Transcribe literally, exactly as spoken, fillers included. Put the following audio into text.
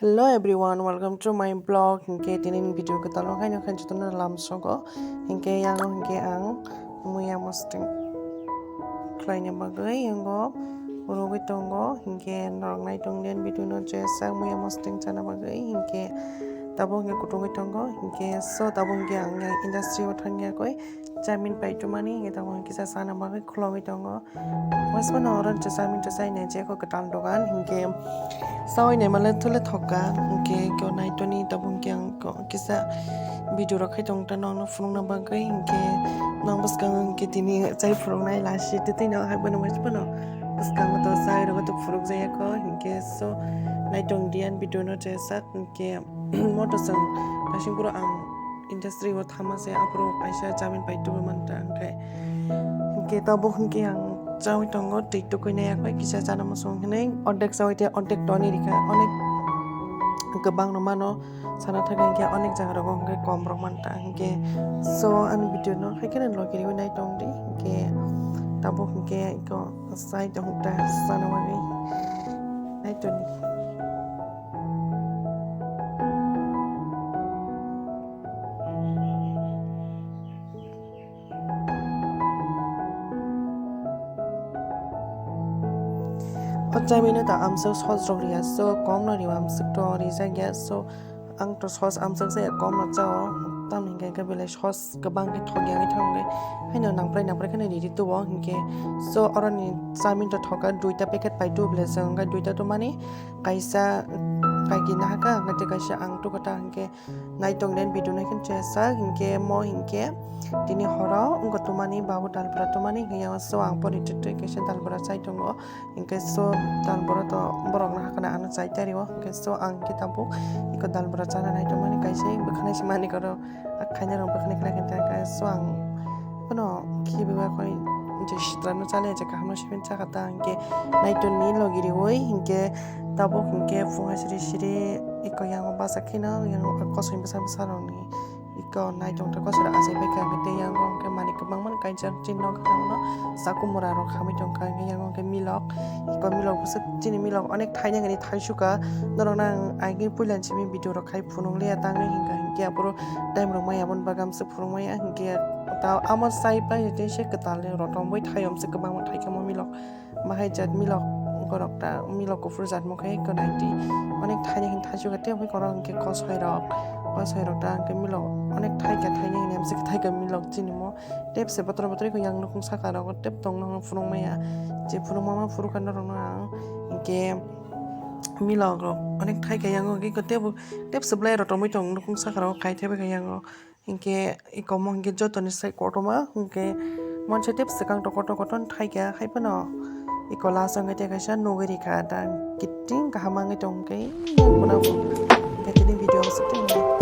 Hello everyone, welcome to my blog. Hinkhe tini video kwtal o khaino khainwi jotono lamsogo. Hinkhe yang hinkhe ang muya mosting khlaina bagwi yango purugwi tongo. Hinkhe norok nai tongden video no je sak muya mosting chana bagwi. Hinkhe tabuk hinkhe kuthugwi tongo. Hinkhe so tabuk hinkhe ang yang industry o thangya koi chamin pai tumani hinkhe tabuk hinkhe kisa chana bagwi khulogwi tongo. Waismano oro je chamin to chaina je ko kwtal dogan hinkhe sawi naima le thole thokka hinkhe ko naitoni tabuk hinkhe ang ko kisa video rok khai tong ta nokno phunukna bagwi hinkhe nok bwskango hinkhe tini chai phunuknai lasi twi twi no hai bono waismano bwskango to chai rogo to phunukjaya ko hinkhe so naitong diyan video no je sak hinkhe moto chwng naising phuru ang industry o thama se aphuru kaisa chamin pai tubui manta hinkhe. Hinkhe tabuk hinkhe ang chawi tongo twi tukui nai yakbai kisa chana muchung hinui ordek chawi tei ordek toni rikha onek kwbang no mano sana thangkhe hinkhe onek jaga rogo hinkhe kom rok manta hinkhe so ani video no haikheno logi riui nai tongdi hinkhe tabuk hinkhe eko sai tong ta sana bagwi nai tongdi. O chaimino ta amswk sojrok riya, so kom no riya, amswk to rijak ya, so ang to sos amswk se kom no chao, tamni hinkhe belai sos kwbang khe thok ya wngwi thangwi haino nangprai nangprai kheno riri tubo hinkhe, so oroni chamin to thoka duita packet pai tu belai chwng wngkha duita to mani kaisa kaiki nahaka hinkhe kaisa ang tugo ta hinkhe. Naitong den video no khe chesa hinkhe mo hinkhe tini horo wngkha tumani babu dalbra tumani hinkhe yang so ang pori twi twi kaisa dalbra chai tongo hinkhe so dalbra to borok no hakhe ano chai tari o hinkhe so ang khe tabuk eko dalbra chana naitong mani kaisa bwkhanai se mani koro khaina rok bwkhanai khlai khe so ang. Bono khibiwi koi je sitra no chale je kaham no sibin chakha ta hinkhe naiton ni logi riwi hinkhe tabuk hinkhe phunga siri siri eko yango basa kheno yango kosoi bwsa bwsa rokni eko naiton ta kosoi achai bai kha tei yango hinkhe manwi kwbangma kaijak chini nok no saku mura rok hamwi tongkha hinkhe yango hinkhe milok eko milok bwswk chini milok onek thainai hinwi thaisukha norok no ang agini puila simi video rok khai phunuk liya tangwi hinkha hinkhe aphuru time rok maya aboni bagwi amswk phunukmaya hinkhe ta amo chai pai tei se kwtal ni rotom bai thai amswk kwbangma thaikhe mo milok bahai jat milok borok ta milok kuphur jat mokhe kwnaidi onek thaini hin thaisukha tei omo korok hinkhe kosoi rok kosoi rok ta hinkhe milok onek thaikha thaini hin amswk thaikha milok chini mo tep se botor botor khe yang nukung saka rogo tep tongno phunukmaya je phunukma phuru kha norok no ang hinkhe milok rok onek thaikha yango hinkhe tebo tep se belai rotomwi tong nukung saka rogo kaithai bai kha yango. Hinkhe eko mo hinkhe jotoni sai kotorma hinkhe monse tei bwswkang to kotor kotor thaikha hai phano eko last o hinkhe tei kaisa nugwi rikha da kiting kaham wngwi tongkhe yakphano hinkhe tini video o swk tongkhe.